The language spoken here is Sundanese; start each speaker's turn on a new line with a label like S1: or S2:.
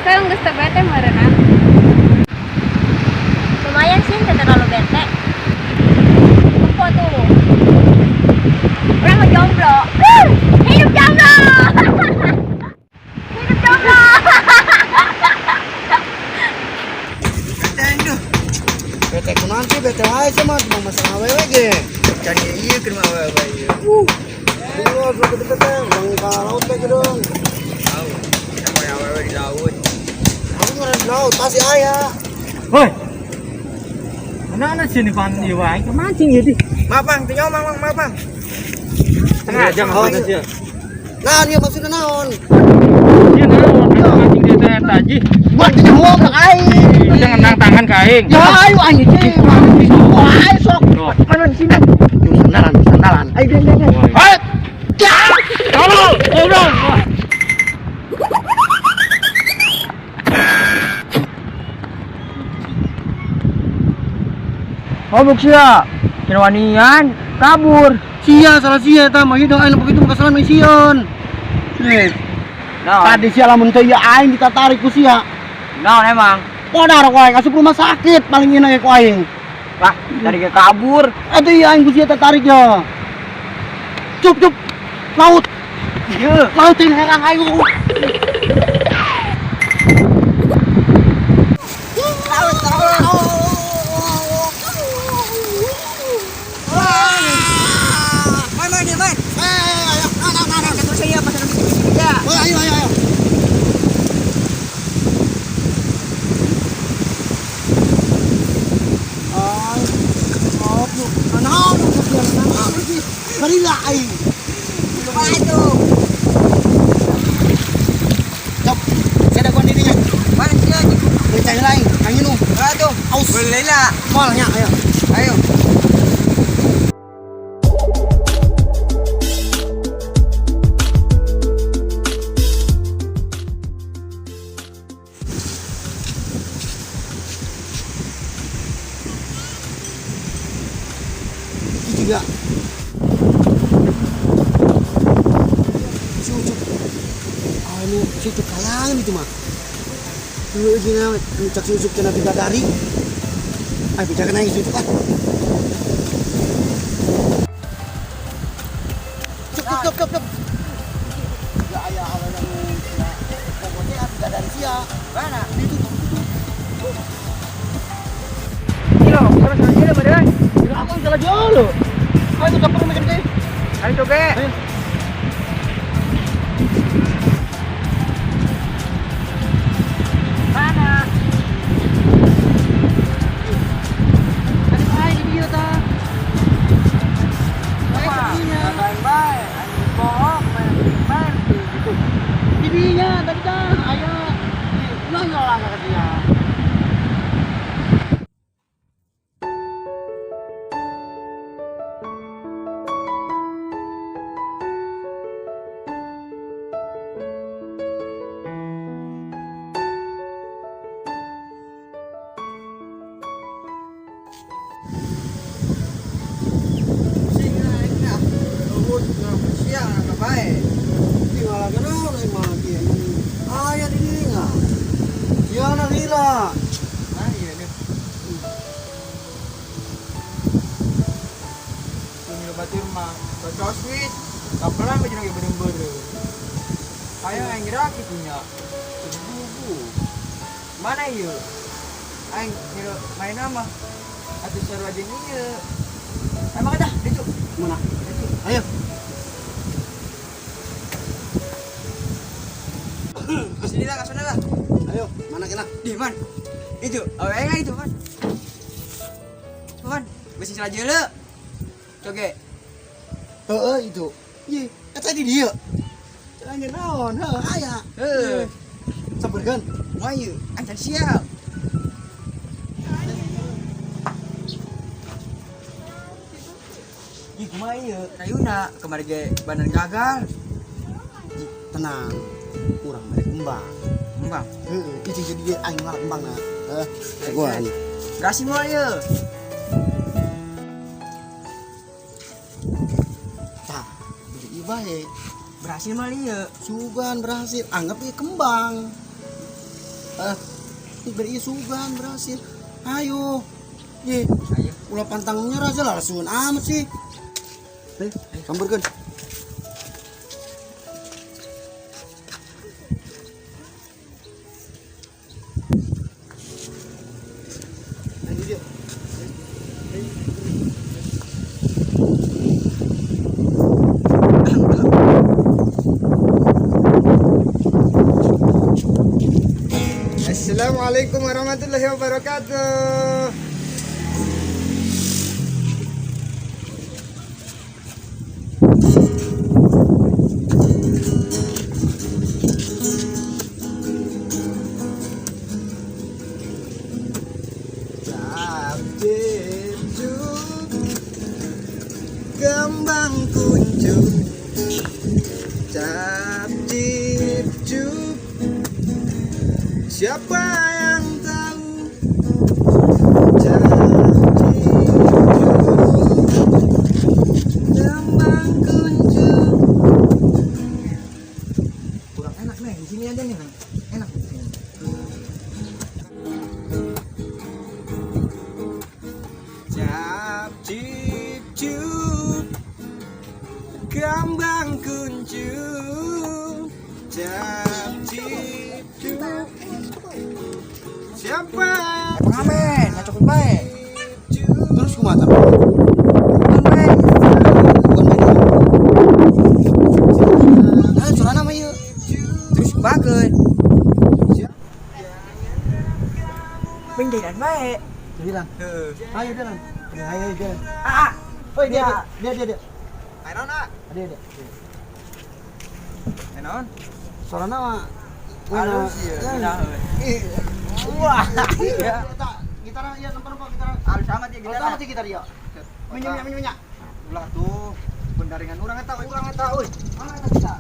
S1: Saya geus teu bete meureunna.
S2: Lumayan sih, tidak terlalu bete. Tempo tuh. Orang mau jomblo. Hidup jomblo. Hidup jomblo.
S3: Bete aing duh.
S4: Bete kunaon sih, bete wae sih mah cuma masalah awewe ge.
S3: Can ieu keur mah awewe ieu.
S4: Dulu dulu gede teh, urang ka laut teh gedung.
S3: Tahu. Kita mau awewe di laut.
S4: Aku ngaran di laut pasti aya.
S5: Woi. Mana sini pan ieu wae mancing ieu di.
S3: Maaf bang, teu nyaho mang, maaf bang.
S5: Sengaja
S4: Oh,
S5: ngapain
S4: iya.
S5: sih?
S4: Nah, dia maksudnya naon?
S5: Ieu naon mancing di teh eta ji.
S4: Buat di nyaho ka aing.
S5: Bisa ngenang tangan ka aing.
S4: Ya ayo anjing sih. Wah, sok.
S5: Tuh.
S4: Mana di sini? Yung sandalan, sandalan. Ayo geng geng.
S5: Hei! Tolong, tolong.
S3: Mabuk sia. Kinawanian, kabur.
S4: Sia salah sia eta mah hidup aing begitu kesalahan mah sieun. Nih,
S3: Naon?
S4: tadi sia lamun teu ieu aing ditatarik ku sia.
S3: Naon emang?
S4: Podar ku aing asup rumah sakit paling enak ku aing.
S3: Wah, tadi ke kabur.
S4: Atuh ieu aing ku sia tatarik ya. Cup cup. Laut.
S3: Iya.
S4: Laut ini herang ayo.
S3: Laut, laut. Main, main, main.
S4: Eh, ayo, nah, nah, nah, nah.
S3: Terus saya pas ada bikin ya.
S4: Oh, ayo, ayo, ayo. Ay, oh, naon, naon, Marila aing.
S3: Lumayan tuh.
S4: Cop, saya ada dirinya.
S3: Mana sih anjing?
S4: Percaya lain, aing minum.
S3: Mana tuh?
S4: Aus.
S3: Boleh lah.
S4: Moalnya, ayo.
S3: Ayo.
S4: Itu juga. Si Ucup. Ah, ini si Ucup kayangan itu mah. Dulu gini, cak si Ucup kena bidadari. Ayo bicara aing si Ucup ah. Cup, cup, cup, cup, cup. Ya ayah awalnya nu pokoknya bidadari sia.
S3: Mana?
S4: Itu tuh, itu.
S3: Kilo, sama sama kilo badan.
S4: Aku yang salah jauh loh. Ayo tuh campur makan teh.
S3: Ayo coba.
S4: Ayo.
S3: Mana?
S4: Tadi aing di dieu tah.
S3: Apa? Main bae, anjing bohong, main main gitu.
S4: Di dinya tadi tah aya. Nanya lah ka dia.
S3: Pusing aing nah. Luhut siang ka bae.
S4: Di malah kenal aing mah kieu. Aya di dinya. Sia na lila.
S3: Mana ieu nih? Ini batur mah, cocok sweet. Kapelan baju lagi bener-bener. Kayak aing gerak gitu nya. Bubu. Mana ieu? Aing ngilu main nama. Atuh seru aja ieu. Emang dah, ditu.
S4: Mana?
S3: Ditu.
S4: Ayo.
S3: Sini lah, kasih lah.
S4: Ayo, mana kena?
S3: Di man. Itu, awe lah itu, man. Man, besi salah jele. Coge.
S4: Heeh itu. Ieu, eta di dieu. Anjir naon? Heuh, aya.
S3: Heeh.
S4: Sampeurkeun.
S3: Wah, ieu, ancan siap. Ih, kumaha ieu? Kayuna kemarin ge banan gagal.
S4: Tenang. Urang mere kembang.
S3: Kembang.
S4: Heeh, itu jadi dia aing ngalak kembangna. Heuh, jagoan.
S3: Berhasil moal ieu.
S4: Tah, beli ieu bae.
S3: Berhasil moal ieu.
S4: Sugan berhasil, anggap ieu kembang. Ah, ini beri sugan berhasil. Ayo. Ye.
S3: Ayo.
S4: Ulah pantangnya raja lah langsung amat sih. Eh, sambarkeun. Lanjut yuk.
S3: Assalamualaikum warahmatullahi wabarakatuh. Cap cip cup, kembang kuncup. Cap cip cup, siapa yang tahu? Cap cip cup, kembang kuncup. Kurang enak nih, di sini aja nih, Neng. Enak di sini. Cap cip cup, kembang kuncup. Cap cip cup, siapa? Pengamen, ngacok bae.
S4: Terus kumaha tapi?
S3: Bukan bae.
S4: Bukan main. Ah, curana mah ieu.
S3: Terus bageun. Pinggiran bae.
S4: Bilang.
S3: Heeh.
S4: Ayo jalan. Ayo ayo jalan.
S3: Ah,
S4: Oh, dia dia dia dia.
S3: ayo naon, ah?
S4: Dia dia.
S3: Ayo naon?
S4: Sorana mah
S3: Halus ieu,
S4: Nah.
S3: gitareun. Wah, iya.
S4: Gitar ya nempo-nempo gitar.
S3: Halus amat ya
S4: Halus
S3: gitar.
S4: amat sih gitar ya. Minyak minyak minyak.
S3: Ulah tuh, bendaringan urang eta, urang eta euy.
S4: Mana eta kita?